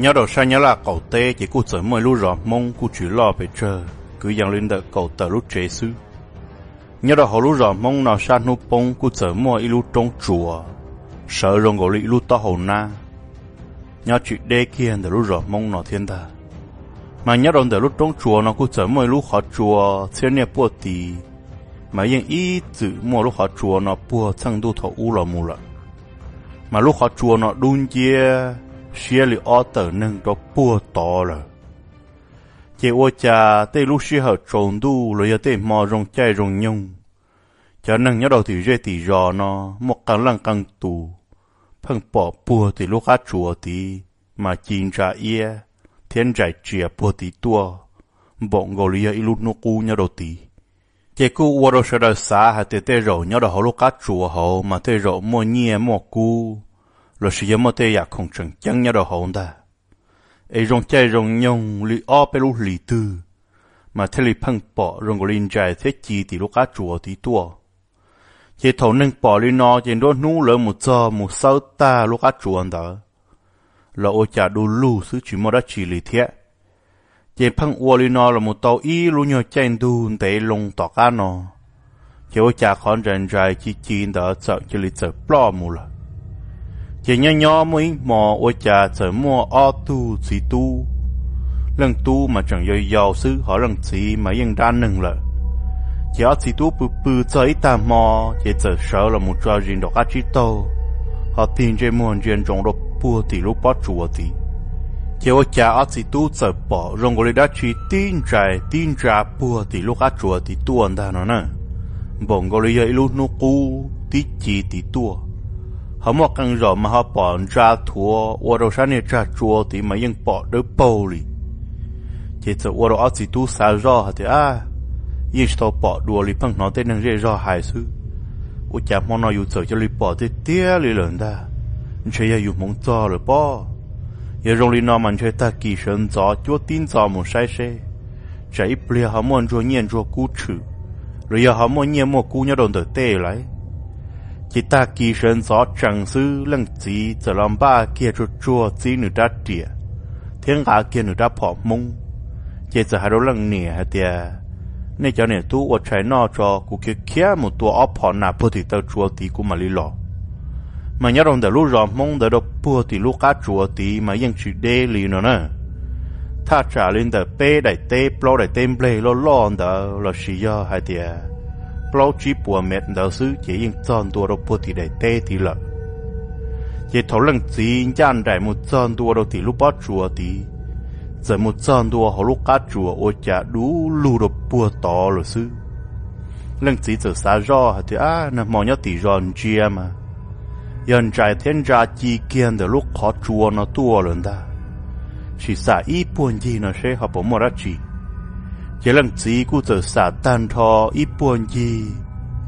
Nyob rau sab Nyab Laj qaum teb ces kuj txawm muaj ib lub zos Hmoob kuj tsis loj pes tsawg, kwv yees li ntawm kaum tawm lub tsev xwb. Nyob rau hauv lub zos Hmoob no sab hnub poob kuj txawm muaj ib lub roob tsuas sawv zoo nkaus li ib lub taub hau nab nyob tsis deb kiag ntawm lub zos Hmoob no thiab ntag. Mas nyob rau ntawm lub roob tsuas no kuj txawm muaj ib lub qhov tsua txhiab niaj puaj tid, mas yeej ib txwm muaj lub qhov tsua no puag txheej ntuj thaum ub los mus lawm. Mas lub qhov tsua no dub nciab siab li ob tawm neeg rau puag tod lawm. Ces ua cas tej lub sij hawm tsaus ntuj los yog tej hmo zoo caij zoo nyoog, cov neeg nyob rau tim zej tim zos no muaj qee leej qee tus pheej pom puag tim lub qab tsuas tid mas ci ntsa iab thiab ntsais tsias puag tid tuaj, npaum nkaus li yog ib lub hnub qub nyob rau tid. Ces kuj ua rau sawv daws xav hais tias tej zaum nyob rau hauv lub qab tsuas hauv mas tej zaum muaj nyiaj muaj kub lossis yog muaj tej yam khoom tseem ceeb nyob rau hauv ntag. Es zoo caij zoo nyoog li ob peb lub hlis twg mas thiaj li pheej pom zoo nkaus li ntsais thiab ci tim lub qab tsuas tid tuaj. Ces thaum neeg pom li no ces nruab hnub lawv mus txog mus xawb tag lub qab tsuas ntawd los ua cas du lug xwb tsis muaj dab tsi li thiab. Ces pheej ua li no los mus tau ib lub nyuag caij ntug ntev loo tom qab no, ces ua cas qhov ntsais ntsais ci ci ntawd txawm cia li txawm ploj mus lawm. Ces nyob nyob muaj ib hmo ua cas txawm muaj ob tug txiv tub, leej tub mas tseem yau yau xwb ho leej txiv mas yeej dab neeg lawm. Ces ob txiv tub pw pw txog ib tag hmo ces txawm sawv los mus tso zis nraum qab tsib taug, ho tig ntsej muag ntsia ntsoov rau puag tim lub pob tsuas tid. Ces ua cas ob txiv tub txawm pom zoo nkaus li dab tsi tib ntsais tib ntsa puag tim lub qab tsuas tid tuaj ntag no na, npaum nkaus li yog ib lub hnub qub tib ci tid tuaj. Ho muaj qee zaum mas ho pom ntsa thuav ua rau sab niag tsag tsua tid mas yeej pom dawb paug li. Ces txawm ua rau ob txiv tub xav zoj hais tias, a, yeej tsis tau pom dua li, pheej hnov tej neeg zej zog hais xwb. Ua cas hmo no yus txawm cia li pom tiag tiag li lawm ntag, ntshe yog yus hmoov txog lawm pob. Yog zoo li no mas ntshe tag kis sawv ntxov cuab tib ntxo mus saib seb, tsam ib pliag ho muaj ntsuag nyiaj ntsuag kub tshwm, los yog ho muaj nyiaj muaj kub nyob rau ntawm tej lawm. Ces tag kis sawv ntxov tsees xwb leej txiv txawm los npaj kiag tsuag tsuag txib nws rab riam thiab nqa kiag nws rab phom Hmoob. Ces txawm hais rau leej niam hais tias, nej cov niam tub ua tshais noj tso, kuv khiav khiav mus tua ob phom nas puag tim taw tsua tid kuv mam li los. Mas nyob rau ntawm lub zos Hmoob ntawd rau puag tim lub qab tsuas tid mas yeej tsis deb li no na. Thaj tsam li ntawm peb daim teb plaub daim teb nplej loj loj ntawd lossis yog hais tias plaub tsib puas mev ntawd xwb ces yeej txog ntua rau puag tim daim teb tid lawm. Ces thaum leej txiv ncaj nraim mus txog ntua rau tim lub pob tsuas tid, txawm mus txog ntua hauv lub qab tsuas ua cas du lug rau puag tod lawm xwb. Leej txiv txawm xav zoj hais tias, a, nag hmo nyob tim zos ntsia mas yog ntsais thiab ntsa ci kiag ntawm lub qhov tsua no tuaj lawm ntag. Sim xam ib puag ncig no seb ho puas muaj dab tsi. Ces leej txiv kuj txawm xam tag nrho ib puag ncig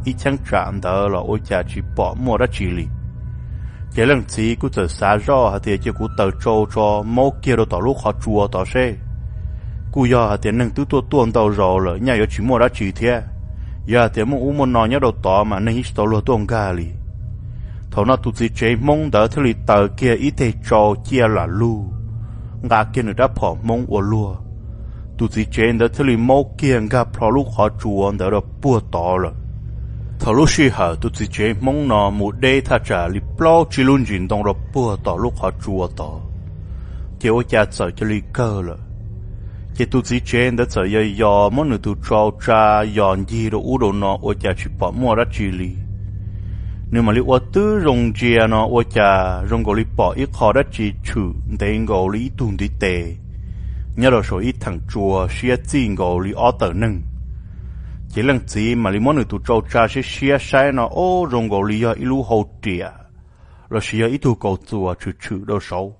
ib cheeb tsam ntawd los ua cas tsis pom muaj dab tsi li. Ces leej txiv kuj txawm xav zoj hais tias cia kuv taws tsau tso maub kiag rau tom lub qhov tsua tod seb. Kuj yog hais tias neeg twb tuaj tuaj ntau zaus lawm nyaj yuav tsis muaj dab tsi thiab. Yog hais tias muaj ub muaj no nyob rau tod mas neeg yeej tsis tau luag tuaj nkag li. Thaum no tus txiv tsev Hmoob ntawd thiaj li taws kiag ib teg tsau ciaj lam lug, nqa kiag nws rab phom Hmoob ua luag. Tus txiv tsev ntawd thiaj li maub kiag nkag plho lub qhov tsua ntawd rau puag tod lawm. Thaum lub sij hawm tus txiv tsev Hmoob no mus deb thaj tsam li plaub tsib lub ntsis ntoo rau puag tom lub qhov tsua tod, ces ua cas txawm cia li kawg lawm. Ces tus txiv tsev ntawd txawm yos yos muab nws tus tsau tsa yos ncig rau ub rau no ua cas tsis pom muaj dab tsi li. Nws mam li ua twb zoo ntsia no ua cas zoo nkaus li pom ib qho dab tsi tshwm ntev nkaus li ib tug ntiv tes nyob rau saum ib theem tsua siab txij nkaus li ob tawm neeg. Ces leej txiv mam li muab nws tus tsau tsa siab siab saib no, o, zoo nkaus li yog ib lub hau riam lossis yog ib tug kaus txuas tshwm tshwm rau saud.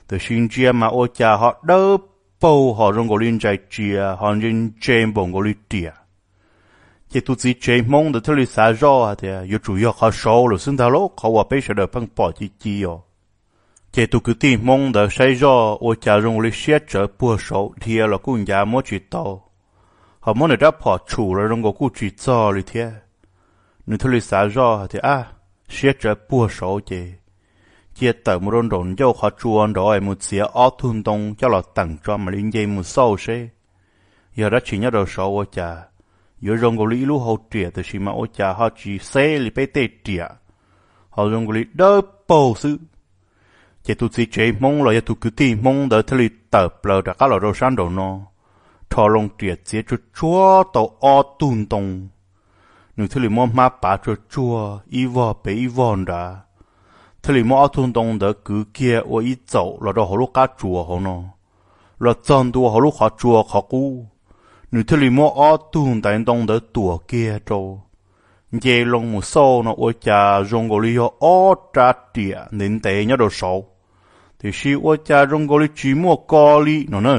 Tiam sis ntsia mas ua cas ho dawb paug ho zoo nkaus li ntsais tsias ho ntse ntse npaum nkaus li riam. Ces tus txiv tsev Hmoob ntawd thiaj li xav zoj hais tias yuav tsum yog qhov saud lawm xwb ntag lauj, qhov uas peb sawv daws pheej pom ci ci os. Ces tus kwv tij Hmoob ntawd saib zoj ua cas zoo nkaus li siab tsawv puag saud dhia los kuj ncav muab tsis tau, ho muab nws rab phom tshum los zoo nkaus kuj tsis txog li thiab. Nws thiaj li xav zoj hais tias, a, siab tsawv puag saud ces cia tawm mus rau nraum ncauj qhov tsua nraud es mus txiav ob tug ntoo coj los teem tso mam li nce mus xauj seb yog dab tsi nyob rau saud. Ua cas yuav zoo nkaus li ib lub hau riam tiam sis mas ua cas ho tsis xeb li peb tej riam, ho zoo nkaus li dawb paug xwb. Ces tus txiv tsev Hmoob los yog tus kwv tij Hmoob ntawd thiaj li tawm plaws rov qab los rau sab nraum no, rho loo riam txiav tsuag tsuag tau ob tug ntoo. Nws thiaj li muab hmab pav tsuag tsuag ib vog pem ib vog nrad, thiaj li muab ob tug ntoo ntawd kwv kiag ua ib txaum los rau hauv lub qab tsuas hauv no. Los txog ntua hauv lub qhov tsua qhov qub, nws thiaj li muab ob tug ntaiv ntoo ntawd tuam kiag rau, nce loo mus xauj no ua cas zoo nkaus li yog ob rab riam ntev ntev nyob rau saud, tiam sis ua cas zoo nkaus li tsis muaj ko li no na.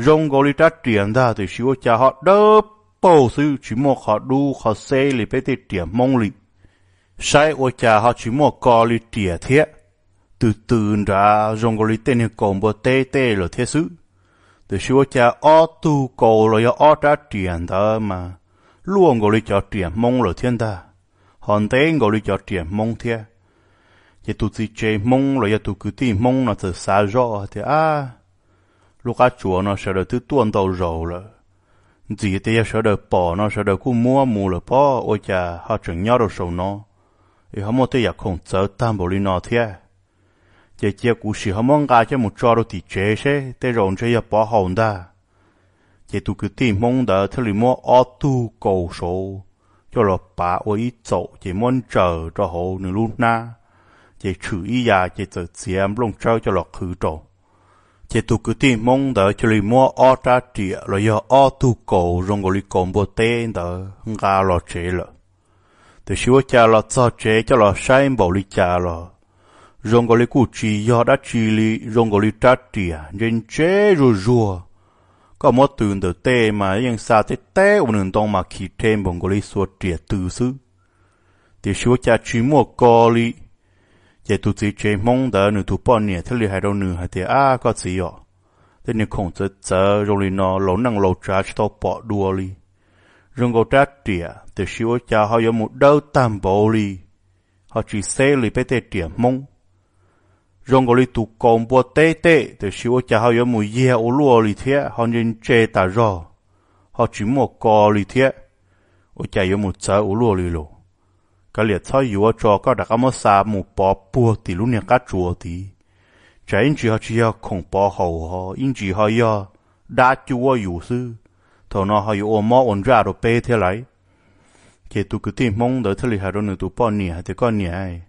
Zoo nkaus li rab riam ntag tiam sis ua cas ho dawb paug xwb, tsis muaj qhov dub qhov xeb li peb tej riam Hmoob li. Saib ua cas ho tsis muaj ko li riam thiab. Tws tws nrad zoo nkaus li tej niag kaus npua teb tej lawm thiab xwb, tiam sis ua cas ob tug kaus los yog ob rab riam ntawd mas luaj nkaus li cov riam Hmoob lawm thiab ntag, ho ntev nkaus li cov riam Hmoob thiab. Ces tus txiv tsev Hmoob los yog tus kwv tij Hmoob no txawm xav zoj tias, ab, lub qab tsuas no sawv daws twb tuaj ntau zaus lawm, ntxim tias yog sawv daws pom no sawv daws kuj muab mus lawm pob, ua cas ho tseem nyob rau saum no es ho muaj tej yam khoom txawv tag npaum li no thiab. Ces cia kuv sim ho muab nqa coj mus tso rau tim tsev seb, tej zaum ntshe yog pov haum ntag. Ces tus kwv tij Hmoob ntawd thiaj li muab ob tug kaus saud coj los pav ua ib txaum ces muab ntsaws rau hauv nws lub hnab, ces tshwm ib yam ces txawm txiav nplooj tsawb coj los qhwv rau. Ces tus kwv tij Hmoob ntawd cia li muab ob rab riam los yog ob tug kaus zoo nkaus li kaus npua teb ntawd nqa los tsev lawm. Tiam sis ua cas los txog tsev coj los saib npaum li cas los zoo nkaus li kuj tsis yog dab tsi li, zoo nkaus li rab riam ntse ntse zuag zuag. Koj muab tws ntawm tej mas yeej xa teb teb ua nws ntoo mas khi rhe npaum nkaus li xuas riam tws xwb, tiam sis ua cas tsis muaj ko li. Ces tus txiv tsev Hmoob ntawd nws tus poj niam thiaj li hais rau nws hais tias, ab, koj txiv os, tej niag khoom txawv txawv zoo li no laus neej laus tsav tsis tau pom dua li. Zoo nkaus rab riam tiam sis ua cas ho yuav mus dawb tag npaum li, ho tsis xeb li peb tej riam Hmoob. Zoo nkaus li tus kaus npua teb tej tiam sis ua cas ho yuav mus yiag ua luaj li thiab, ho ntse ntse tas zog, ho tsis muaj ko li thiab. Ua cas yuav mus txawv ua luaj li los? Kav liam txhob yuav tso, koj rov qab muab xa mus pov puag tim lub niag qab tsuas tid. Tsam ib ntsis ho tsis yog khoom pov haum, ho ib ntsis ho yog dab cuab yus xwb, thaum no ho yuav ua mob ua ntsaj rau peb thiab lauj. Ces tus kwv tij Hmoob ntawd thiaj li hais rau nws tus poj niam hais tias, koj niam,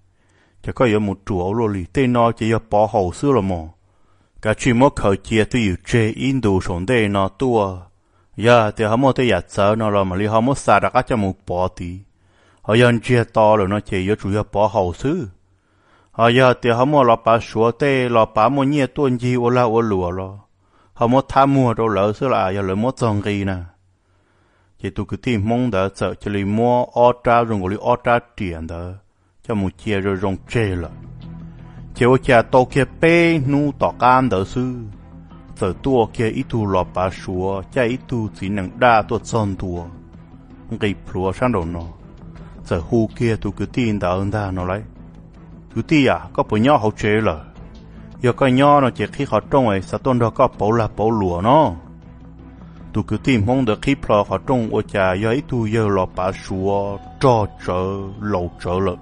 ces koj yuav mus ruam ua luaj li, tej no ces yog pov haum xwb los mas. Kav tsij muab khaws cia twj ywm tseg ib ntus saum ntej no tuaj. Yog tias ho muaj tej yam txawv no los mam li ho muab xa rov qab coj mus pov tid. Ho yog ntsiag to lawm no ces yuav tsum yog pov haum xwb. Ho yog tias ho muaj los pav Suav tej los pav muaj nyiaj tuaj ncig ua lag ua luam los ho muab thab muag rau lawv xwb las, yog lawv muab txog nqi na. Ces tus kwv tij Hmoob ntawd txawm cia li muab ob rab zoo nkaus li ob rab riam ntawd coj mus cia zoo zoo tseg lawm. Ces ua cas tau kiag peb hnub tom qab ntawd xwb, txawm tuaj kiag ib tug los pav Suav caij ib tug txiv nees daj tuaj txog ntua, nqis plhuav sab nraum no, txawm hu kiag tus kwv tij ntawd ntag no lauj. Kwv tij a, koj puas nyob hauv tsev lawm? Yog koj nyob no ces qhib qhov rooj es xav tuaj nrog koj pauv lag pauv luam no. Tus kwv tij Hmoob ntawd qhib plho qhov rooj ua cas yog ib tug yawg los pav Suav rog tsawv laus tsawv lawm.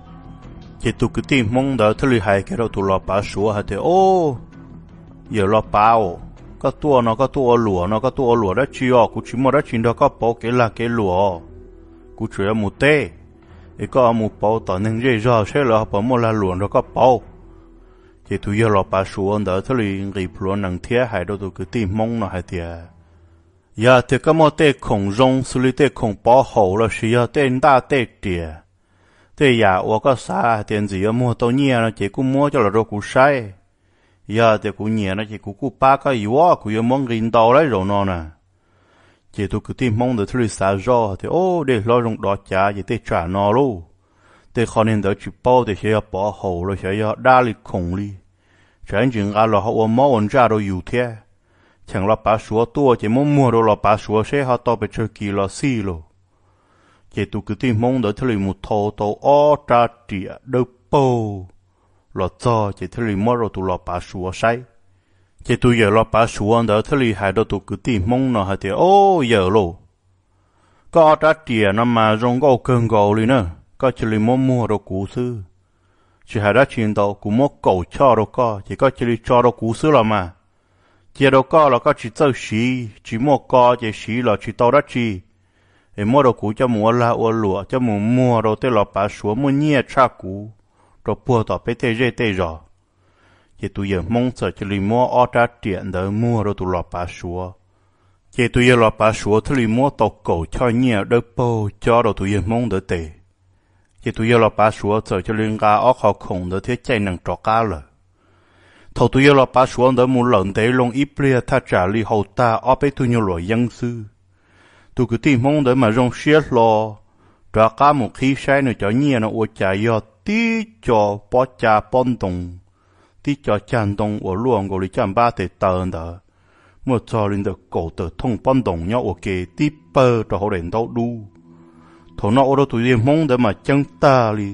Ces tus kwv tij Hmoob ntawd thiaj li hais kiag rau tus los pav Suav hais tias, o, yawm los pav, koj tuaj no koj tuaj ua luam no koj tuaj ua luam dab tsi os? Kuv tsis muaj dab tsi nrog koj pauv kev lag kev luam. Kuv tsuas yuav mus teb, es koj mus pauv tom neeg zej zog seb lawv ho puas muaj lag luam nrog koj pauv. Ces tus yawg los pav Suav ntawd thiaj li nqis plhuav nees thiab hais rau tus kwv tij Hmoob no hais tias, yog tias koj muaj tej khoom zoo xws li tej khoom pov haum lossis yog tej ntaj tej riam, tej yam uas koj xav hais tias ntxim yuav muag tau nyiaj no ces kuj muab coj los rau kuv saib. Yog tias kuv nyiam no ces kuv kuj pab koj yuav, kuv yuav muab nqi ntau lawm zaum no na. Ces tus kwv tij Hmoob ntawd thiaj li xav zoj tias, o, dej hlob zoo dov cav ces tej tsam no lauj, tej qho niag ntawd tsis paub tias xyov yog pov haum los xyov yog dab li khoom li. Tsam ib ntsis nqa los ho ua mob ua ntsaj rau yus thiab. Cheem los pav Suav tuaj ces muab muag rau los pav Suav seb ho tau pes tsawg kis los xij lauj. Ces tus kwv tij Hmoob ntawd thiaj li mus thau tau ob rab riam dawb paug los txog ces thiaj li muab rau tus los pav suav saib. Ces tus yawm los pav suav ntawd thiaj li hais rau tus kwv tij hmoob no hais tias, Au yawm lauj, koj ob rab riam no mas zoo nkauj kawg nkaus li na, koj cia li muab muag rau kuv xwb. Tsis hais dab tsi ntau, kuv muab kaum choj rau koj ces koj cia li tso rau kuv xwb los mas. Cia rau koj los koj tsis txawj siv, tsis muaj ko ces siv los tsis tau dab tsi, es muab rau kuv coj mus ua lag ua luam, coj mus muag rau tej los pav suav muaj nyiaj tshaj kuv rau puag tom peb tej zej tej zos. Ces tus yawm hmoob txawm cia li muab ob rab riam ntawd muag rau tus los pav suav. Ces tus yawg los pav suav thiaj li muab tau kaum choj nyiaj dawb paug cob rau tus yawg hmoob ntawd tes. Ces tus yawg los pav suav txawm cia li nqa ob qho khoom ntawd thiab caij nees rov qab lawm. Thaum tus yawg los pav suav ntawd mus lawm ntev loo ib pliag thaj tsam li haus tag ob peb tug nyuag luam yeeb xwb, tus kwv tij hmoob ntawd mas zoo siab hlo, rov qab mus qhib saib nws cov nyiaj no ua cas yog tib co pob cag pob ntoo, tib co cag ntoo uas luaj nkaus li caj npab tes taw ntawd, muaj txog li ntawm kaum tawm thooj pob ntoo nyob ua ke tib pawg rau hauv daim ntaub dub. Thaum no ua rau tus yawg hmoob ntawd mas ceeb tag li,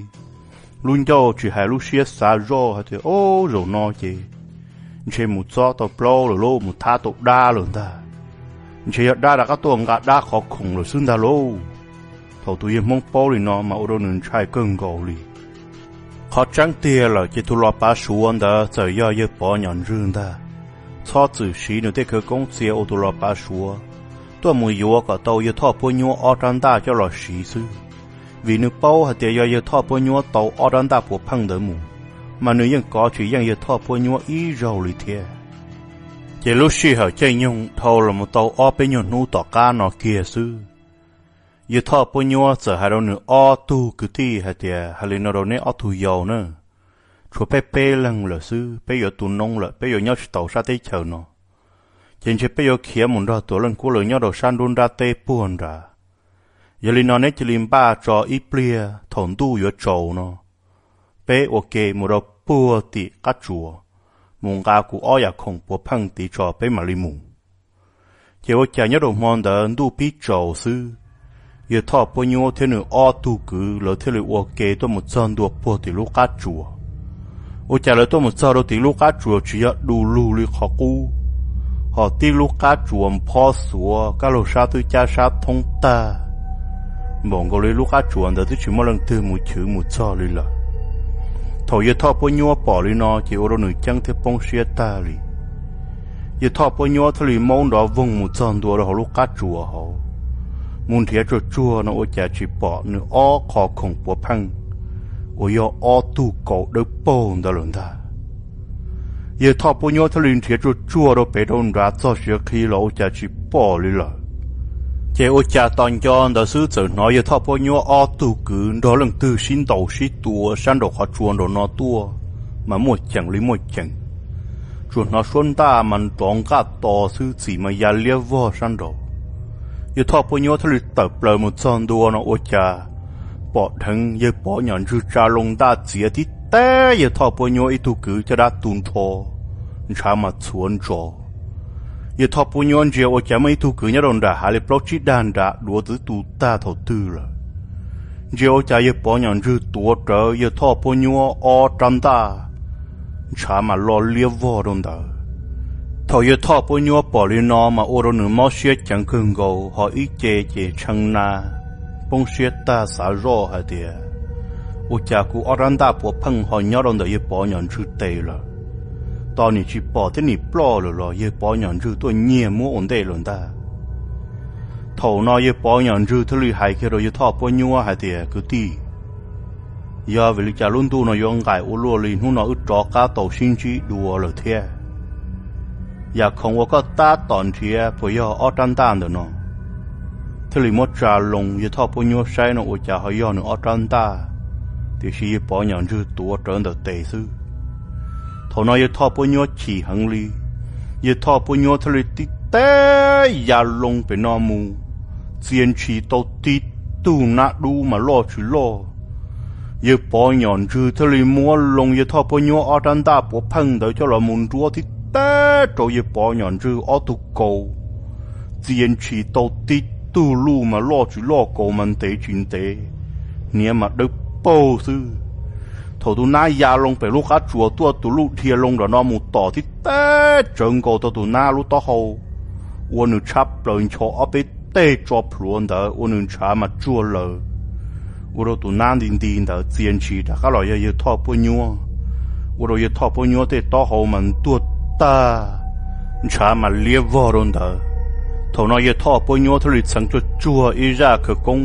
lub ncauj tsis hais lub siab xav zoj hais tias, Au, zaum no ces ntshe mus txob tau plaub lawm lauj, mus thab tau dab lawm ntag, ntshe yog dab rov qab tuaj nqa dab qhov khoom lawm xwb ntag lauj. Thaum tus yawg hmoob paub li no mas ua rau nws ntshai kawg nkaus li. Qhov tseeb tiag lawm ces tus los pav suav ntawd txawm yog yawg pov nyom ntswg ntag. Txhob txwm siv nws tej khawv koob txia ua tus los pav suav, tuaj mus yuav kom tau yawg Thoj Puab Nyuab ob rab ntaj coj los siv xwb, vim nws paub hais tias yog yawg Thoj Puab Nyuab tau ob rab ntaj puav pheej ntawd mus, mas nws yeej kov tsis yeej yawg Thoj Puab Nyuab ib zaug li thiab. Ces lub sij hawm caij nyoog dhau los mus tau ob peb nyuag hnub tom qab no kiag xwb, yawg Thoj Puab Nyuab txawm hais rau nws ob tug kwv tij hais tias, Hais li no rau neb ob tug yau na, tshuav peb peb leeg lawm xwb, peb yuav tu noob lawm, peb yuav nyob tsis taus sab teb chaws no, ces ntshe peb yuav khiav mus nrog tuam leej kub lawv nyob rau sab nruab nrab teb puag nrad. Yog li no neb cia li npaj tso ib pliag thaum ntuj yuav tsaus no, peb ua ke mus rau puag tim qab tsuas, mus nqa kuv ob yam khoom puav pheej tid tso peb mam li mus. Ces ua cas nyob rau hmo ntawd ntuj pib tsaus xwb, yawg Thoj Puab Nyuab thiab nws ob tug kwv lawv thiaj li ua ke tuaj mus txog ntua puag tim lub qab tsuas. Ua cas lawv tuaj mus txog rau tim lub qab tsuas tsis yog du lug li qhov qub, ho tib lub qab tsuas nphob xuav, kab laug sab twb cab sab thoob tag, npaum nkaus li lub qab tsuas ntawd twb tsis muaj leej twg mus chwv mus txog li lawm. Thaum yawg Thoj Puab Nyuab pom li no ces ua rau nws ceeb thiab poob siab tag li. Yawg Thoj Puab Nyuab thiaj li maub nrov voog mus txog ntua rau hauv lub qab tsuas hauv, mus nrhiav tsuag tsuag no ua cas tsis pom nws ob qho khoom puav pheej uas yog ob tug kaus dawb paug ntawd lawm ntag. Yawg Thoj Puab Nyuab thiaj li nrhiav tsuag tsuag rau pem rau nrad txog siav qhi los ua cas tsis pom li lawm. Ces ua cas tos nco ntawd xwb txawm hnov yawg Thoj Puab Nyuab ob tug kwv nrog leej twg sib ntaus sib tua sab nraum qhov tsua nraum no tuaj, mas muaj ceem li muaj ceem. Tsuas hnov suab ntaj mas nrov nqaj to xwb, txim mas ya liab vog sab nraud. Yawg Thoj Puab Nyuab thiaj li tawm plaws mus txog ntua no ua cas pom dheev yawg Pov Nyom Ntswg tsa loo ntaj txiav tib teb yawg Thoj Puab Nyuab ib tug kwv caj dab tu nrho, ntshav mas txhuav ntsos. Yawg Thoj Puab Nyuab ntsia ua cas muaj ib tug kwv nyob rau nram hav li plaub tsib dag nrad duav txwv tu tag thaum twg lawm. Ntsia ua cas yawg Pov Nyom Ntswg tuav rawv yawg Thoj Puab Nyuab ob rab ntaj, ntshav mas lo liab vog rau ntawd. Thaum yawg Thoj Puab Nyuab pom li no mas ua rau nws mob siab ceev kawg nkaus, ho ib ce ces tshee na, poob siab tag xav zoj hais tias, ua cas kuv ob rab ntaj puav pheej ho nyob rau ntawm yawg Pov Nyom Ntswg tes lawm? Tos nim tsis pom thiab nim ploj lawm los yawg Pov Nyom Ntswg tuaj nyiag muab ua ntej lawm ntag. Thaum no yawg Pov Nyom Ntswg thiaj li hais kiag rau yawg Thoj Puab Nyuab hais tias, Kwv tij, yog vim li cas lub ntuj no yuav nqaim ua luaj li, hnub no wb rov qab tau sib ntsib dua lawm thiab? Yam khoom uas koj tab tom nrhiav puas yog ob rab ntaj ntawm no? Thiaj li muab tsa loo yawg Thoj Puab Nyuab saib no ua cas ho yog nws ob rab ntaj, tiam sis yawg Pov Nyom Ntswg tuav rawv ntawm tes xwb. Thaum no yawg Thoj Puab Nyuab chim heev li, yawg Thoj Puab Nyuab thiaj li tib teb ya loo pem no mus, txia ntshis tau tib tug nab dub mas loj tsis loj. Yawg Pov Nyom Ntswg thiaj li muab loo yawg Thoj Puab Nyuab ob rab ntaj puav pheej ntawd coj los mus nruab tib teb rau yawg Pov Nyom Ntswg ob tug kaus, txia ntshis tau tib tug luj mas loj tsis loj, kaus mas ntev tsis ntev, hniav mas dawb paug xwb. Thaum tus nab ya loo pem lub qab tsuas tuaj, tus luj dhia loo nram no mus tom tib teb tsawv nkaus tau tus nab lub taub hau, ua nws tshab plaws ncho ob peb teg tso plhuav ntawd, ua nws ntshav mas tsuag lawm. Ua rau tus nab nti nti ntawd txia ntshis rov qab los yog yawg Thoj Puab Nyuab. Ua rau yawg Thoj Puab Nyuab tej taub hau mas ntuag tag, ntshav mas liab vog rau ntawd. Thaum no yawg Thoj Puab Nyuab thiaj li txheev tsuag tsuag ib zaj khawv koob,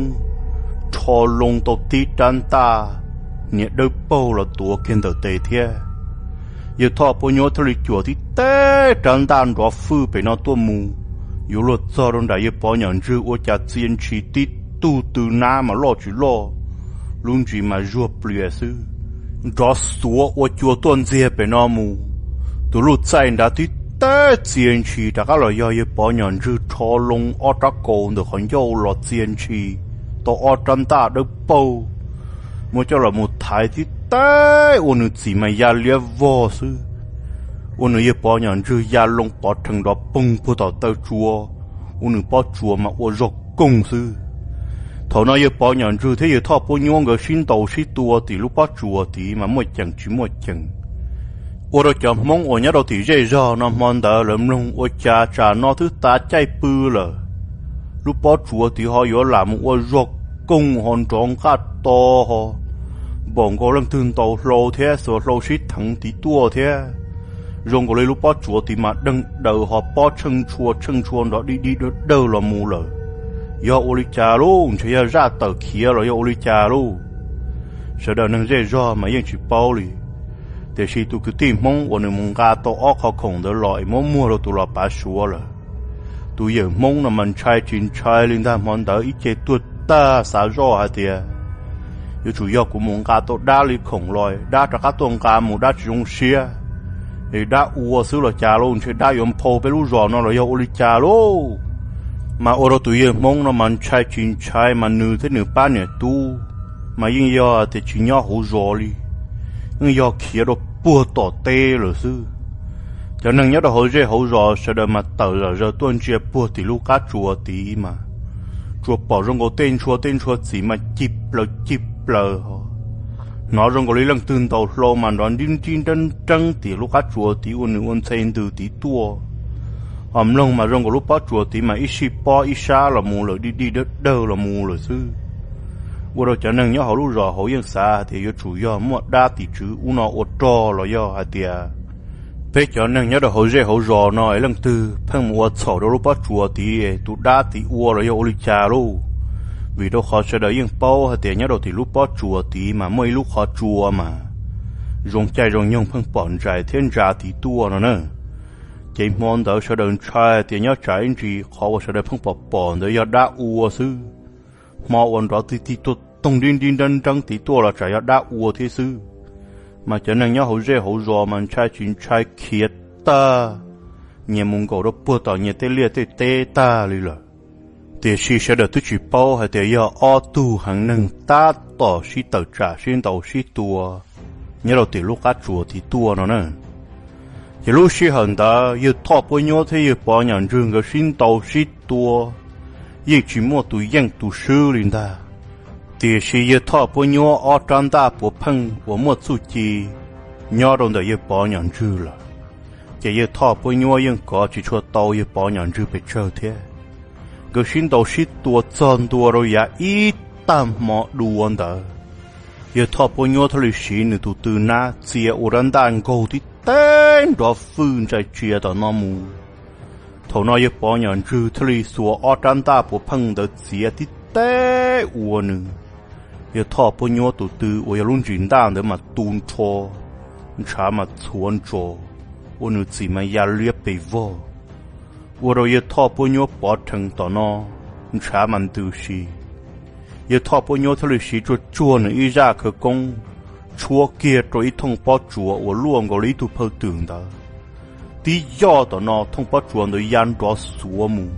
rho loo tau tib rab ntaj niam dawb paug los tuav kiag ntawm tes thiab. Yawg Thoj Puab Nyuab thiaj li cuam tib teb rab ntaj nrov fwj pem no tuaj mus, yuav luag txog rau nram yawg Pov Nyom Ntswg ua cas txia ntshis tib tug tw nab mas loj tsis loj, lub ntsis mas zuag plias xwb, nrov xuav ua cua tuaj ntxiag pem no mus. Tus luj txaij nrad tib teb txia ntshis rov qab los yog yawg Pov Nyom Ntswg rho loo ob rab kaus ntawm qhov ncauj los txia ntshis tau ob rab ntaj dawb paug, muab coj los mus thaiv tib teb ua nws txim mas ya liab vog xwb. Ua nws yawg Pov Nyom Ntswg ya loo pov rhees nrov poog puag tom taw tsua, ua nws pob tsuas mas ua zog koog xwb. Thaum no yawg Pov Nyom Ntswg thiab yawg Thoj Puab Nyuab nkawd sib ntaus sib tua tim lub pob tsuas tid mas muaj ceem tsis muaj ceem. Ua rau cov Hmoob uas nyob rau tim zej zog no hmo ntawd lawv mloog ua cas tsam no twb tav caij pw lawm, lub pob tsuas tid ho yuav lam mus ua zog koog ho nrov nqaj to ho, npaum nkaus leej twg ntaus hlau thiab xuas hlau sib theev tid tuaj thiab. Zoo nkaus li lub pob tsuas tid mas deeg daws ho pob tsheej ntshua tsheej ntshua nrov dig dig dawg dawg los mus lawm. Yog ua li cas lauj? Ntshe yog zaj tawm khiav los yog ua li cas lauj? Sawv daws neeg zej zog mas yeej tsis paub li. Tiam sis tus kwv tij Hmoob uas nws mus nqa tau ob qho khoom ntawd los es muab muag rau tus los pav Suav lawm, tus yawm Hmoob no mas ntshai tsis ntshai li ntag. Hmo ntawd ib ce tuag tag xav zoj hais tias yuav tsum yog kuv mus nqa tau dab li khoom los dab rov qab tuaj nqa mus dab tsis zoo siab, es dab ua xwb los cas lauj? Ntshe dab yuav nphau peb lub zos no los yog ua li cas lauj? Mas ua rau tus yawg Hmoob no mas ntshai tsis ntshai mas nws thiab nws pab niam tub mas yeej yog tias tsis nyob hauv zos li, yeej yog khiav rau puag tom teb lawm xwb. Cov neeg nyob rau hauv zej hauv zos sawv daws mas tawm zom zaws tuaj ntsia puag tim lub qab tsuas tid mas tsuas pom zoo nkaus tej ntshua tej ntshua txim mas ci plaws ci plaws ho, hnov zoo nkaus li leej twg ntaus hlau mas nrov nrib nrib nreeb nreeb tim lub qab tsuas tid ua nws ua ntxhe ntws tid tuaj. Ho mloog mas zoo nkaus lub pob tsuas tid mas ib sij pob ib sab los mus lawm dig dig dawg dawg los mus lawm xwb. Ua rau cov neeg nyob hauv lub zos hauv yeej xav hais tias yuav tsum yog muaj dab tim tswv ub no ua rog los yog hais tias peb cov neeg nyob rau hauv zej hauv zos no es leej twg pheej mus ua txhaum rau lub pob tsuas tid es tus dab tid ua los yog ua li cas lauj. Vim rau qhov sawv daws yeej paub hais tias nyob rau tim lub pob tsuas tid mas muaj ib lub qhov tsua mas zoo caij zoo nyoog pheej pom ntsais thiab ntsa tid tuaj no na. Ces hmo ntawd sawv daws ntshai tias nyob tsam ib ntsis qhov uas sawv daws pheej pom pom ntawd yog dab ua xwb. Hmo uas nrov tig tig tuaj toog nrib nrib nreeb nreeb tid tuaj los tsam yog dab ua thiab xwb. Mas cov neeg nyob hauv zej hauv zos mas ntshai tsis ntshai khiav tag, nyias mus nkaum rau puag tom nyias tej liaj tej teb tag li lawm. Tiam sis sawv daws twb tsis paub hais tias yog ob tug heev neeg tab tom sib tawm tsam sib ntaus sib tua nyob rau tim lub qab tsuas tid tuaj no na. Ces lub sij hawm ntawd yawg Thoj Puab Nyuab thiab yawg Pov Nyom Ntswg nkawd sib ntaus sib tua, yeej tsis muaj tus yeej tus swb li ntag. Tiam sis yawg Thoj Puab Nyuab ob rab ntaj puav pheej uas muaj txuj ci nyob rau ntawm yawg Pov Nyom Ntswg lawm, ces yawg Thoj Puab Nyuab yeej kov tsis tshua tau yawg Pov Nyom Ntswg pes tsawg thiab. Nkawd sib ntaus sib tua txog ntua rau yav ib tag hmo dua ntawd, yawg Thoj Puab Nyuab thiaj li siv nws tus tw nab txia ua rab ntaj nkaug tib teb nrov fwj ntsais tsia tom no mus. Thaum no yawg Pov Nyom Ntswg thiaj li xuas ob rab ntaj puav pheej ntawd txiav tib teb ua nws, yawg Thoj Puab Nyuab tus tw uas yog lub ntsis ntaj ntawd mas tu nrho, ntshav mas txhuav ntsos, ua nws txim mas ya liab pes vog. Ua rau yawg Thoj Puab Nyuab pov rhees tom no, ntshav mas ntws si. Yawg Thoj Puab Nyuab thiaj li siv tsuag tsuag nws ib zaj khawv koob, tshuab kiag rau ib thooj pob tsuas uas luaj nkaus li ib tug phawj twm ntawd. Tib yoj tom no thooj pob tsuas ntawd ya nrov xuav mus.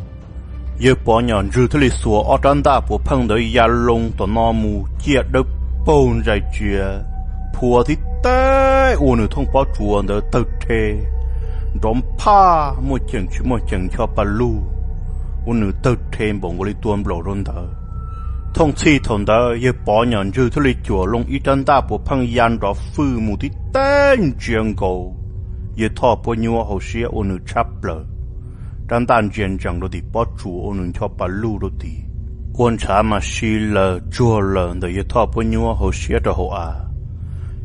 Yawg Pov Nyom Ntswg thiaj li xuas ob rab ntaj puav pheej ntawd ya loo tom no mus ciaj dawb paug ntsais tsia, phua tib teb ua nws thooj pob tsuas ntawd tawg rhe, nrov phaj muaj ceem tsis muaj ceem ncho pa lug, ua nws tawg rhe npaum nkaus li tua nplaum rau ntawd. Thooj txhij thaum ntawd yawg Pov Nyom Ntswg thiaj li cuam loo ib rab ntaj puav pheej ya nrov fwj mus tib teg ntsia nkaus yawg Thoj Puab Nyuab hauv siab ua nws tshab plaws. Rab ntaj ntsia ntsees rau tim pob tsuas ua nws ncho pas lug rau tid, ua ntshav mas si laws tsuag laws ntawm yawg Thoj Puab Nyuab hauv siab rau hauv av.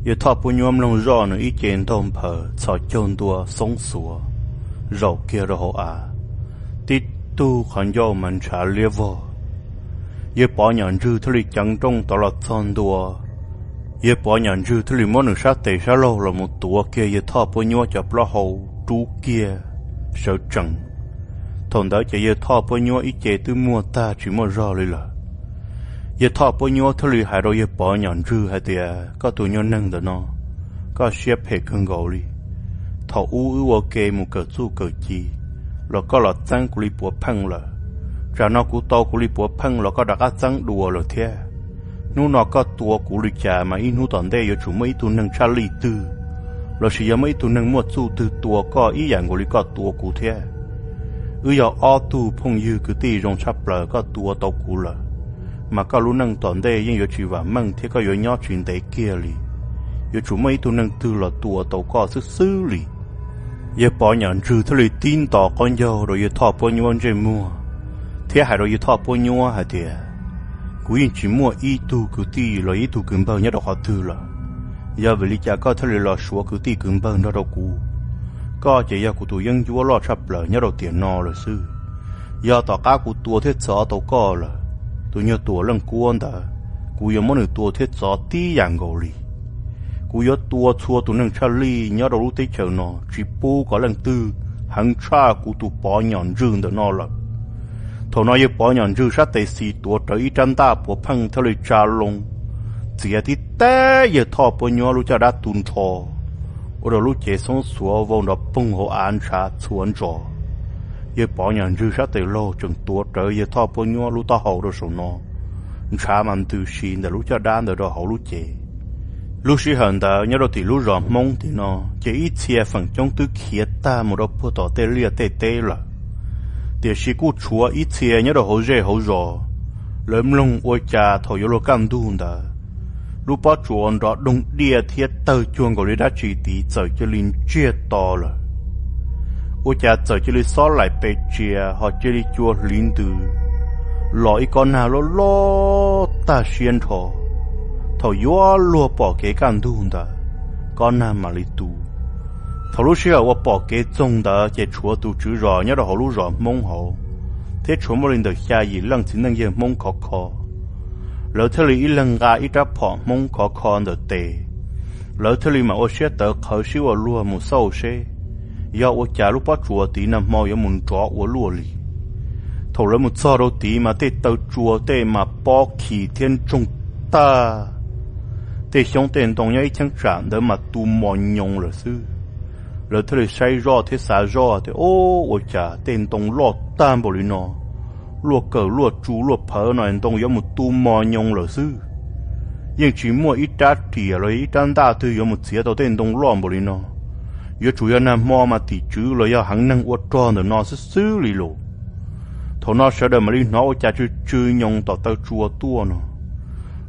Yawg Thoj Puab Nyuab mloog zoj nws ib ce ntaug nphaws txhos caug ntua xoob xuav zaum kiag rau hauv av, tib tug qhov ncauj mas ntshav liab vog. Yawg Pov Nyom Ntswg thiaj li ceev nrooj tod los txog ntua. Yawg Pov Nyom Ntswg thiaj li muab nws sab tes sab laug los mus tuav kiag yawg Thoj Puab Nyuab cov plaub hau rub kiag sawv tsees. Thaum ntawd ces yawg Thoj Puab Nyuab ib ce twb muag tag tsis muaj zog li lawm. Yawg Thoj Puab Nyuab thiaj li hais rau yawg Pov Nyom Ntswg hais tias, Koj tus nyuag neeg ntawm no, koj siab phem kawg nkaus li. Thaum ub wb ua ke mus kawm txuj kawm ci los koj los txeeb kuv li puav pheej lawm. Tsam no kuv tau kuv li puav pheej los koj rov qab txeeb dua lawm thiab. Hnub no koj tua kuv li cas mas ib hnub tom ntej yuav tsum muaj ib tug neeg tshaj lij twg lossis yog muaj ib tug neeg muaj txuj twg tua koj ib yam nkaus li koj tua kuv thiab. Wb yog ob tug phooj ywg kwv tij zoo tshaj plaws, koj tua tau kuv lawm mas koj lub neej tom ntej yeej yuav tsis vam meej thiab koj yuav nyob tsis ntev kiag li. Yuav tsum muaj ib tug neeg twg los tua tau koj xwb xwb li. Yawg Pov Nyom Ntswg thiaj li tib ntos qaub ncaug rau yawg Thoj Puab Nyuab ntsej muag thiab hais rau yawg Thoj Puab Nyuab hais tias, Kuv yeej tsis muaj ib tug kwv tij los ib tug kwv npawg nyob rau qhov twg lawm. Yog vim li cas koj thiaj li los suav kwv tij kwv npawg nrog rau kuv? Koj ces yog kuv tus yeeb ncuab loj tshaj plaws nyob rau tiam no lawm xwb. Yog tom qab kuv tua thiab txov tau koj lawm, tus nyuag Tuam Leej Kuab ntawd, kuv yuav muab nws tua thiab txov tib yam nkaus li. Kuv yuav tua txhua tus neeg tshaj lij nyob rau lub teb chaws no tsis pub kom leej twg heev tshaj kuv tus Pov Nyom Ntswg ntawm no lawm. Thaum no yawg Pov Nyom Ntswg sab tes xis tuav rawv ib rab ntaj puav pheej thiaj li tsa loo txiav tib teg yawg Thoj Puab Nyuab lub caj dab tu nrho, ua rau lub cev xoob xuav vau nrov poog hauv av ntshav txhua nrho. Yawg Pov Nyom Ntswg sab tes laug tseem tuav rawv yawg Thoj Puab Nyuab lub taub hau rau saum no, ntshav mas ntws si ntawm lub caj dab ntawd rau hauv lub cev. Lub sij hawm ntawd nyob rau tim lub zos Hmoob tim no ces ib txhia feem coob twb khiav tag mus rau puag tom tej liaj tej teb lawm, tiam sis kuj tshuav ib txhia nyob rau hauv zej hauv zos, lawv mloog ua cas thaum yuav luag kaj ntug ntawd, lub pob tsuas nrov doog diaj thiab tawg cuag nkaus li dab tsi tid txawm cia li ntsiag to lawm. Ua cas txawm cia li xob laim pes tsia ho cia li cua hliv ntws los ib kob nag loj loj tag siab nrho. Thaum yuav luag pom kev kaj ntug ntawd, kob nag mam li tu. Thaum lub sij hawm uas pom kev txoog ntawd ces tshuav tus tswv zos nyob rau hauv lub zos Hmoob hauv thiab tshuav muaj li ntawm xya yim leej txiv neej yawg Hmoob khov kho. Lawv thiaj li ib leeg nqa ib rab phom Hmoob khov kho ntawm tes. Lawv thiaj li mam ua siab tawv qhawv sib ua luag mus xauj seb yog ua cas lub pob tsuas tid nag hmo yuav mus nrov ua luaj li. Thaum lawv mus txog rau tid mas tej taw tsua tej mas pob khi thiab ntsoog tag, tej xyoob tej ntoo nyob ib cheeb tsam ntawd mas tu mos nyoos lawm xwb. Lawv thiaj li saib zoj thiab xav zoj tias, Ub, ua cas tej ntoo loj tag npaum li no, luaj kawm luaj tsu luaj phawv no ntoo yuav mus tu mos nyoos lawm xwb. Yeej tsis muaj ib rab riam los yog ib rab ntaj twg yuav mus txiav tau tej ntoo loj npaum li no. Yuav tsum yog nag hmo mas tim tswv los yog heev neeg ua rog ntawm no xwb xwb li los. Thaum no sawv daws mam li hnov ua cas tsw tsw nyoos tom taw tsua tuaj no.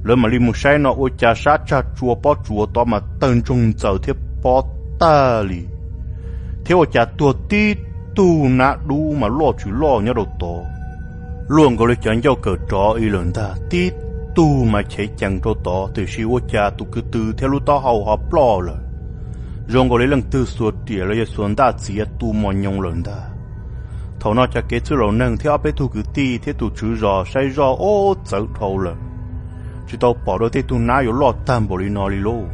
Lawv mam li mus saib no ua cas sab tsag tsua pob tsuas tod mas tawg ntsoog ntxaws thiab pob tag li, thiab ua cas tuag tib tug nab dub mas loj tsis loj nyob rau tod, luaj nkaus li cov ncauj kawm rov ib lawm ntag, tib tug mas chev cees rau tod, tiam sis ua cas tus kwv tw thiab lub taub hau ho ploj lawm, zoo nkaus li leej twg xuas riam los yog xuas ntaj txiav tu mos nyoos lawm ntag. Thaum no cov kev txwj laus neeg thiab ob peb tug kwv tij thiab tus tswv zos saib zoj ob txawv dhau lawm, tsis tau pom dua tej tug nab yuav loj tag npaum li no li lauj.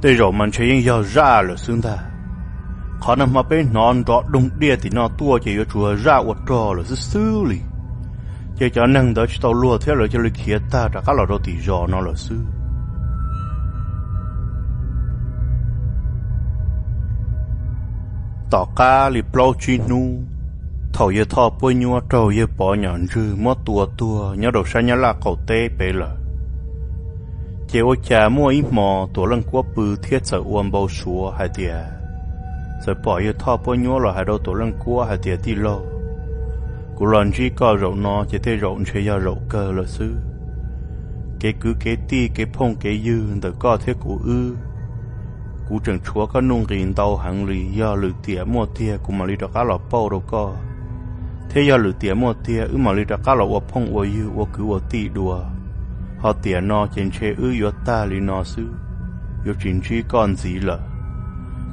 Tej zaum mas ntshe yeej yog zaj lawm xwb ntag. Qhov nag hmo peb hnov nrov doog diaj tim no tuaj ces yuav tsum zaj ua rog lawm xwb xwb li. Ces cov neeg ntawd tsis tau luag thiab lawv cia li khiav tag rov qab los rau tim zos no lawm xwb. Tom qab li plaub tsib hnub, thaum yawg Thoj Puab Nyuab raug yawg Pov Nyom Ntswg muab tua tuag nyob rau sab Nyab Laj qaum teb pem lawm, ces ua cas muaj ib hmo Tuam Leej Kuab pw thiab txawm ua npau suav hais tias, txawm pom yawg Thoj Puab Nyuab los hais rau Tuam Leej Kuab hais tias, Tij laug, kuv los ntsib koj zaum no ces tej zaum ntshe yog zaum kawg lawm xwb. kev kwv kev tij, kev phooj kev ywg ntawm koj thiab kuv wb, kuv tseem tshuav koj nuj nqis ntau heev li. Yog lwm tiam muaj tiag kuv mam li rov qab los pauj rau koj, thiab yog lwm tiam muaj tiag wb mam li rov qab los ua phooj ua ywg ua kwv ua tij dua. Ho tiam no ces ntshe wb yuav tag li no xwb, yuav tsis ntsib koj ntxiv lawm.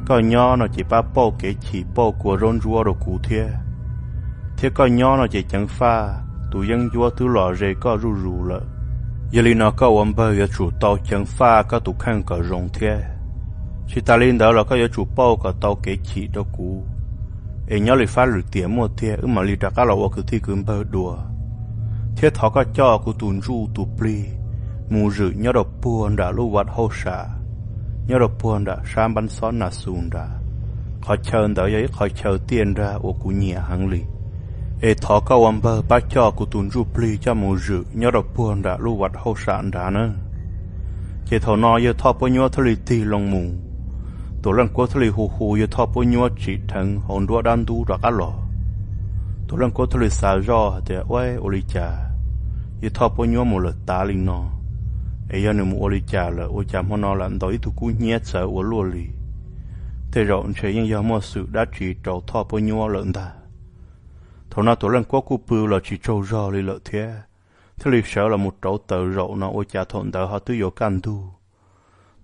Koj nyob no ces pab pauj kev chim pauj kua zaub ntsuab rau kuv thiab, thiab koj nyob no ces ceev faj tus yeeb ncuab twb los ze koj zuj zus lawm. Yog li no koj ua npawg yuav tsum tau ceev faj koj tus kheej kom zoo thiab. Tsis tas li ntawd los koj yuav tsum pauj kom tau kev chim rau kuv, es nyob li fab lwm tiam muaj tiag wb mam li rov qab los ua kwv tij kwv npawg dua. Thiab thov koj coj kuv tus ntsuj tus plig mus zwm nyob rau puag nram lub vaj hauj sam, nyob rau puag nram sab npab xob nas xus nrad. Qhov chaw ntawd yog ib qhov chaw tiaj nrag uas kuv nyiam heev li, es thov koj ua npawg pab coj kuv tus ntsuj plig coj mus zwm nyob rau puag nram lub vaj hauj sam nrad na. Ces thaum no yawg Thoj Puab Nyuab thiaj li tig loo mus. Tuam Leej Kuab thiaj li hu hu yawg Thoj Puab Nyuab tsim dheev hauv nruab dab ntub rov qab los. Tuam Leej Kuab thiaj li xav zoj hais tias, Ua, ua li cas yawg Thoj Puab Nyuab mus lawm tav li no, es yog nws mus ua li cas lawm ua cas hmo no lam ntaus ib tug kub hnyiab txawv ua luaj li? Tej zaum ntshe yeej yog muaj xwm dab tsi rau Thoj Puab Nyuab lawm ntag. Thaum no Tuam Leej Kuab kuj pw los tsis tsaug zog li lawm thiab, thiaj li sawv los mus rauv taws zaum no ua cas thaum ntawd ho twb yuav kaj ntug.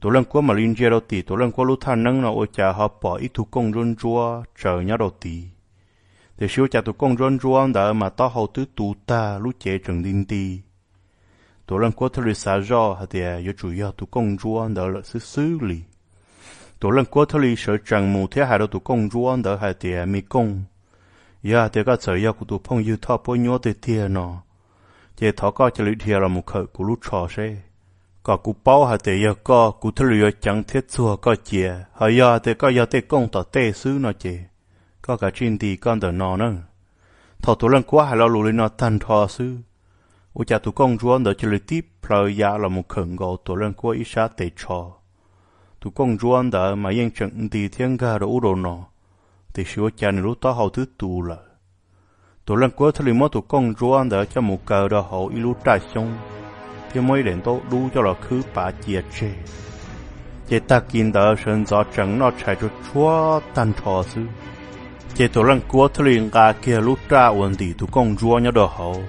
Tuam Leej Kuab mam li ntsia rau tim Tuam Leej Kuab lub thaj neeb no ua cas ho pom ib tug kooj ntsuab ntsuab tsaws nyob rau tid. Tiam sis ua cas tus kooj ntsuab ntsuab ntawd mas taub hau twb tu tag lub cev tseem nti nti. Tuam Leej Kuab thiaj li xav zoj hais tias yuav tsum yog tus kooj ntsuab ntawd lawm xwb xwb li. Tuam Leej Kuab thiaj li sawv tsees mus thiab hais rau tus kooj ntsuab ntawd hais tias, Me kooj, yog hais tias koj txawm yog kuv tus phooj ywg Thoj Puab Nyuab tiag tiag no, ces thov koj cia li dhia los mus khawm kuv lub tsho seb, kom kuv paub hais tias yog koj kuv thiaj li yuav ceev thiab txuag koj cia. Ho yog hais tias koj yog tej kooj tom tej xwb no ces koj kav tsij nti koj ntawm no na. Thaum Tuam Leej Kuab hais lo lus li no tag nrho xwb, ua cas tus kooj ntsuab ntawd cia li tib plhaw ya los mus khawm nkaus Tuam Leej Kuab ib sab tes tsho. Tus kooj ntsuab ntawd mas yeej tseem nti thiab nkag rau ub rau no, tiam sis ua cas nws lub taub hau twb tu lawm. Tuam Leej Kuab thiaj li muab tus kooj ntsuab ntawd coj mus kaw rau hauv ib lub raj xyoob, thiab muab ib daim ntaub dub coj los khwb pav cia tseg. Ces tag kis ntawd sawv ntxov tsees noj tshais tsuag tsuag tag nrho xwb, ces Tuam Leej Kuab thiaj li nqa kiag lub raj uas ntim tus kooj ntsuab nyob rau hauv,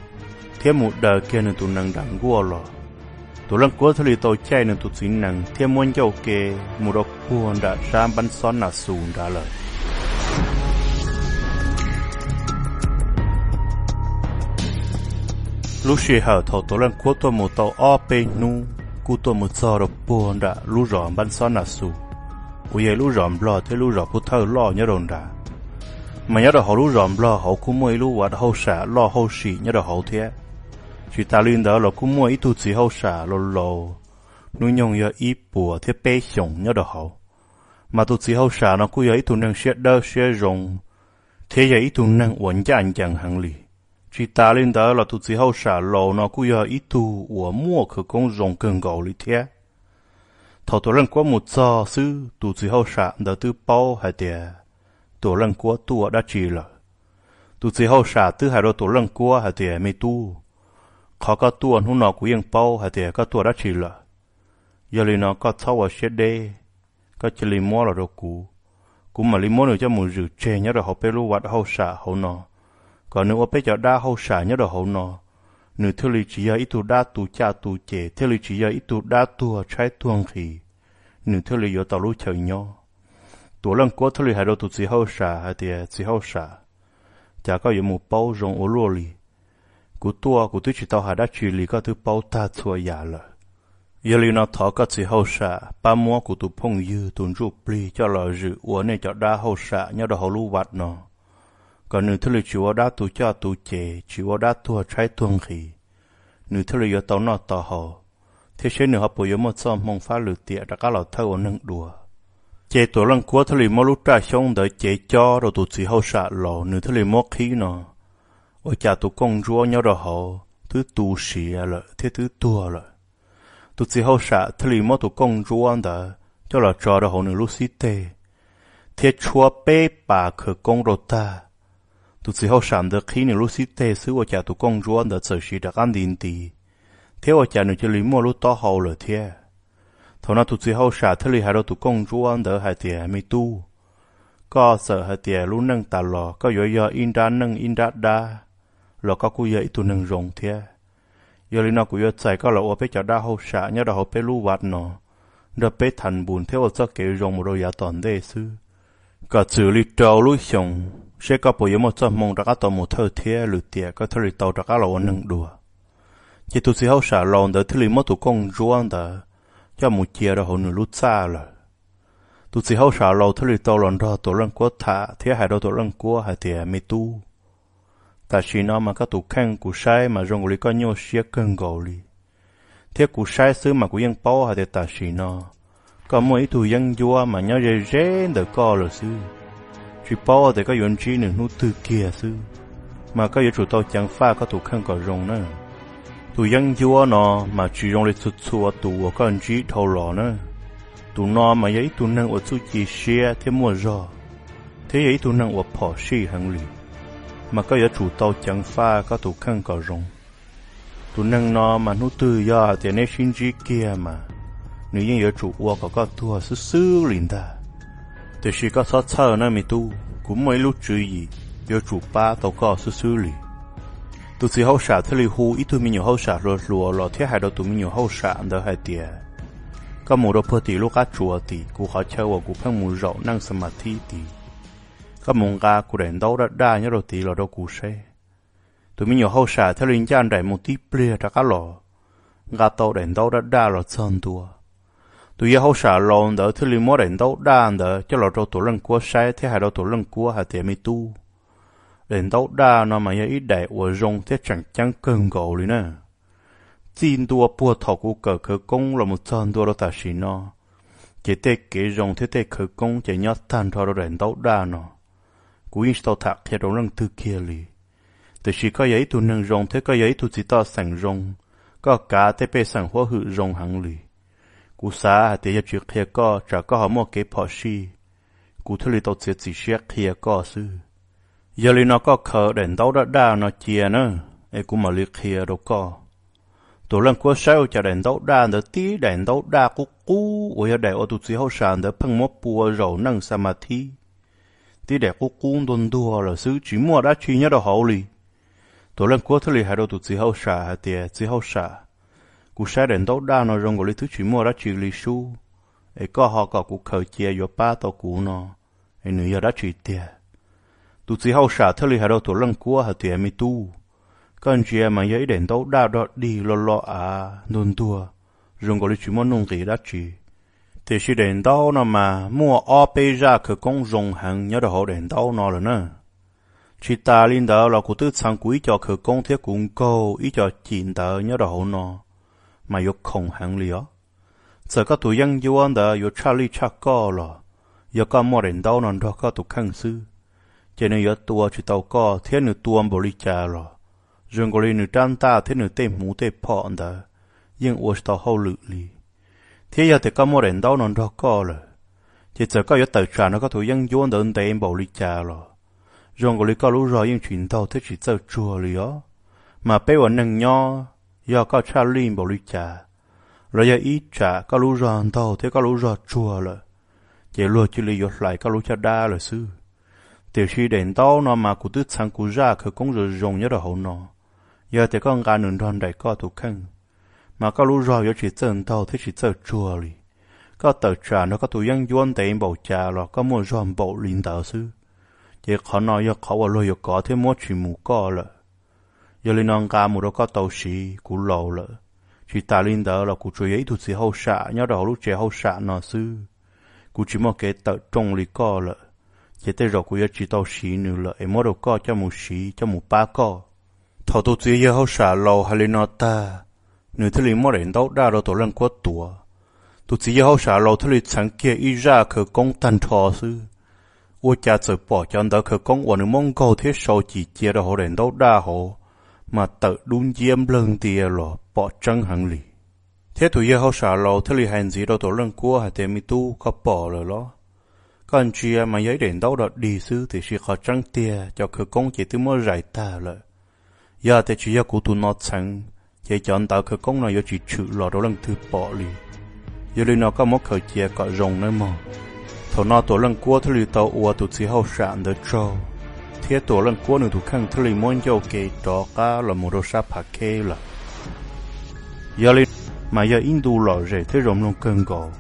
thiab mus daws kiag nws tus nees nram nkuaj los. Tuam Leej Kuab thiaj li tau caij nws tus txiv nees thiab muab ncauj ke mus rau puag nram sab npab xob nas xus nrad lawm. Lub sij hawm thaum Tuam Leej Kuab tuaj mus tau ob peb hnub, kuj tuaj mus txog rau puag nram lub zos npab xob nas xus, uas yog ib lub zos nplog thiab lub zos pub thawj loj nyob rau nrad. Mas nyob rau hauv lub zos nplog hauv kuj muaj ib lub vaj hauj sam loj hauj sim nyob rau hauv thiab. Tsis tas li ntawd los kuj muaj ib tug txiv hauj sam laus laus, hnub nyoog yog ib puas thiab peb xyoos nyob rau hauv. Mas tus txiv hauj sam no kuj yog ib tug neeg siab dawb siab zoo, thiab yog ib tug neeg uas ncaj ncees heev li. Tsis tas li ntawd los tus txiv hauj sam laus no kuj yog ib tug uas muaj khawv koob zoo kawg nkaus li thiab. Thaum Tuam Leej Kuab mus txog xwb, tus txiv hauj sam ntawd twb paub hais tias Tuam Leej Kuab tuaj dab tsi lawm. Tus txiv hauj sam twb hais rau Tuam Leej Kuab hais tias, Me tub, qhov koj tuaj hnub no kuv yeej paub hais tias koj tuaj dab tsi lawm. Yog li no koj txhob ua siab deb, koj cia li muab los rau kuv. Kuv mam li muab nws coj mus zwm tseg nyob rau hauv peb lub vaj hauj sam hauv no, kom nws ua peb cov dab hauj sam nyob rau hauv no, nws thiaj li tsis yog ib tug dab tu caj tu ces, thiaj li tsis yog ib tug dab tuag tshaib tuag nqhis, nws thiaj li yuav tau lub chaw nyob. Tuam Leej Kuab thiaj li hais rau tus txiv hauj sam hais tias, Txiv hauj sam, cas koj yuav mus paub zoo ua luaj li? Kuv tuaj kuv twb tsis tau hais dab tsi li koj twb paub tag txhua yam lawm. Yog li no thov koj txiv hauj sam pab muab kuv tus phooj ywg tus ntsuj plig coj los zwm ua nej cov dab hauj sam nyob rau hauv lub vaj no, kom nws thiaj li tsis ua dab tu caj tu ces, tsis ua dab tuag tshaib tuag nqhis, nws thiaj li yuav tau noj tau haus, thiab seb nws ho puas yuav muaj txoj hmoo fab lwm tiam rov qab los thawj ua neeg dua. Ces Tuam Leej Kuab thiaj li muab lub raj xyoob ntawd cev cob rau tus txiv hauj sam laus, nws thiaj li muab qhib no, ua cas tus kooj ntsuab nyob rau hauv twb tu siav lawm thiab twb tuag lawm. Tus txiv hauj sam thiaj li muab tus kooj ntsuab ntawd coj los tso rau hauv nws lub xib teg, thiab tshuab peb pas khawv koob rau tag. Tus txiv hauj sam ntawd qhib nws lub xib teg xwb ua cas tus kooj ntsuab ntawd txawm siv rov qab nti nti, thiab ua cas nws cia li muaj lub taub hau lawm thiab. Thaum no tus txiv hauj sam thiaj li hais rau tus kooj ntsuab ntawd hais tias, Me tub, koj txawm hais tias lub neej tas los koj yuav yog ib nrab neej ib nrab dab los koj kuj yog ib tug neeg zoo thiab. Yog li no kuv yuav txais koj los ua peb cov dab hauj sam nyob rau hauv peb lub vaj no, nrog peb tham npus thiab ua txoj kev zoo mus rau yav tom ntej xwb, kom txwm li rau lub xyoos seb koj puas yuav muaj txoj hmoo rov qab tau mus thawj thiab lwm tiam koj thiaj li tau rov qab los ua neeg dua. Ces tus txiv hauj sam laus ntawd thiaj li muab tus kooj ntsuab ntawd coj mus cia rau hauv nws lub txaj lawm. Tus txiv hauj sam laus thiaj li tau los nrog Tuam Leej Kuab tham thiab hais rau Tuam Leej Kuab hais tias, Me tub, tam sim no mas koj tus kheej kuv saib mas zoo nkaus li koj nyuaj siab kawg nkaus li, thiab kuv saib xwb mas kuv yeej paub hais tias tam sim no koj muaj ib tug yeeb ncuab mas nyob ze ze ntawm koj lawm xwb. Tsis paub tias koj yuav ntsib nws hnub twg kiag xwb, mas koj yuav tsum tau ceev faj koj tus kheej kom zoo na. Tus yeeb ncuab no mas tsis zoo li txhua txhua tus uas koj ntsib dhau los na. Tus no mas yog ib tug neeg uas txuj ci siab thiab muaj zog, thiab yog ib tug neeg uas phom sij heev li, mas koj yuav tsum tau ceev faj koj tus kheej kom zoo. Tus neeg no mas hnub twg yog hais tias neb sib ntsib kiag mas nws yeej yuav tsum ua kom koj tuag xwb xwb li ntag. Tiam sis koj txhob txhawj na me tub, kuv muaj ib lub tswv yim yuav tsum pab tau koj xwb xwb li. Tus txiv hauj sam thiaj li hu ib tug me nyuam hauj sam hluas hluas los thiab hais rau tus me nyuam hauj sam ntawd hais tias, Koj mus rau puag tim lub qab tsuas tim kuv qhov chaw uas kuv pheej mus zaum neej xa ma thib tid, koj mus nqa kuv daim ntaub daj daj nyob rau tid los rau kuv seb. Tus me nyuam hauj sam thiaj li ncaj nraim mus tib pliag rov qab los, nqa tau daim ntaub daj daj los txog ntua. Tus yawg hauj sam laus ntawd thiaj li muab daim ntaub daj ntawd coj los rau Tuam Leej Kuab saib thiab hais rau Tuam Leej Kuab hais tias, Me tub, daim ntaub daj no mas yog ib daim uas zoo thiab tseem ceeb kawg nkaus li na. Txij ntua puag thaum kuv kawm khawv koob los mus txog ntua rau tam sim no, ces tej kev zoo thiab tej khawv koob ces nyob tag nrho rau daim ntaub daj no. Kuv yeej tsis tau tham qhia rau leej twg kiag li. Tiam sis koj yog ib tug neeg zoo thiab koj yog ib tug txiv toj xeem zoo, koj kav tej pej xeem huab hwm zoo heev li. Kuv xav hais tias yog tsis qhia koj tsam koj ho muaj kev phom sij, kuv thiaj li tau txiav txim siab qhia koj xwb. Yog li no koj khaws daim ntaub daj daj no cia na, es kuv mam li qhia rau koj. Tuam Leej Kuab saib ua cas daim ntaub daj ntawd tib daim ntaub daj qub qub uas yog daim uas tus txiv hauj sam ntawd pheej muab pua zaum neej xa ma thib, tib daim qub qub ntuag ntuag lawm xwb tsis muaj dab tsi nyob rau hauv li. Tuam Leej Kuab thiaj li hais rau tus txiv hauj sam hais tias, Txiv hauj sam, kuv saib daim ntaub daj no zoo nkaus li twb tsis muaj dab tsi li sub, es koj ho kom kuv khaws cia yuav pab tau kuv no, es nws yog dab tsi tiag? Tus txiv hauj sam thiaj li hais rau Tuam Leej Kuab hais tias, Me tub, koj ntsia mas yog ib daim ntaub daj dog dig lo lo av ntuag ntuag, zoo nkaus li tsis muaj nuj nqis dab tsi. Tiam sis daim ntaub no mas muaj ob peb zaj khawv koob zoo heev nyob rau hauv daim ntaub no lawm na. Tsis tas li ntawd los kuv twb txheev kuv ib co khawv koob thiab kuv nkaug ib co cim ntawv nyob rau hauv no, mas yuav khoom heev li os. Txawm koj tus yeeb ncuab ntawd yuav tshaj lij tshaj koj los, yog koj muaj daim ntaub no nrog koj tus kheej xwb, ces nws yuav tua tsis tau koj thiab nws tua npaum li cas los, zoo nkaus li nws rab ntaj thiab nws tej hmuv tej phom ntawd yeej ua tsis tau hauj lwm li. Thiab yog tias koj muaj daim ntaub no nrog koj lawm, ces txawm koj yuav tawm tsam nrog koj tus yeeb ncuab ntawd ntev npaum li cas los, zoo nkaus li koj lub zog yeej tsis ntaug thiab tsis txawj tsuag li os. Mas peb ua neeg nyob, yog koj tshaj lij npaum li cas, los yog ib tsam koj lub zog ntaug thiab koj lub zog tsuag lawm, ces luag cia li yuav hlais koj lub caj dab lawm xwb. Tiam sis daim ntaub no mas kuv twb txheev kuv zaj khawv koob zoo zoo nyob rau hauv no, yog tias koj nqa nws nrog nraim koj tus kheej, mas koj lub zog yuav tsis txawj ntaug thiab tsis txawj tsuag li. Koj tawm tsam nrog koj tus yeeb ncuab ntev npaum cas los koj muaj zog npaum li ntawd xwb. Ces qhov no yog qhov uas luag yuav kov thiab muab tsis mus koj lawm. Yog li no nqa mus rau koj tau siv, kuv laus lawm. Tsis tas li ntawd los kuv tsuas yog ib tug txiv hauj sam nyob rau hauv lub tsev hauj sam no xwb. Kuv tsis muaj kev tawm rooj li koj lawm, ces tej zaum kuv yuav tsis tau siv nws lawm es muab rau koj coj mus siv coj mus pab koj. Thaum tus txiv yawg hauj sam laus hais li no tag, nws thiaj li muab daim ntaub daj rau Tuam Leej Kuab tuav. Tus txiv yawg hauj sam laus thiaj li txheev kiag ib zaj khawv koob tag nrho xwb, ua cas txawm pom cov ntawv khawv koob uas nws muab nkaug thiab sau cim cia rau hauv daim ntaub daj hauv mas tawm dub nciab nplawg ntia los pom tseeb heev li. Thiab tus yawg hauj sam laus thiaj li hais ntxiv rau Tuam Leej Kuab hais tias, Me tub, koj pom lawm los? Koj ntsia mas yog ib daim ntaub dog dig xwb, tiam sis qhov tseeb tiag cov khawv koob ces twb muab zais tag lawm. Yog tias tsis yog kuv tus no txheev, ces cov ntawv khawv koob no yuav tsis tshwm los rau leej twg pom li. Yog li no koj muab khaws cia kom zoo nawb mog. Thaum no Tuam Leej Kuab thiaj li tau ua tus txiv hauj sam ntawd tsaug, thiab Tuam Leej Kuab nws tus kheej thiaj li muab ncauj ke rov qab los mus rau sab Phav Kheb lawm. Yog li mas yog ib ntu lom zem thiab zoo mloog kawg nkaus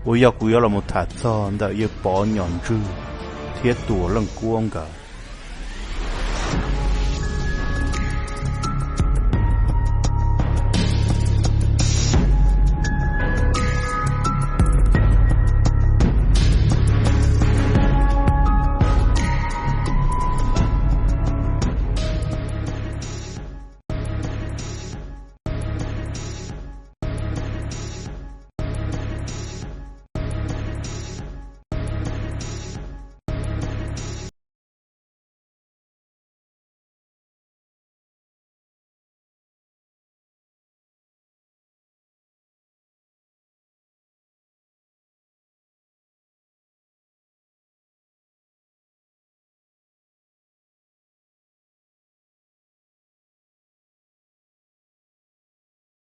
uas yog kuv yuav los mus tham txog ntawm Yawg Pov Nyom Ntswg thiab Tuam Leej Kuab nkawd.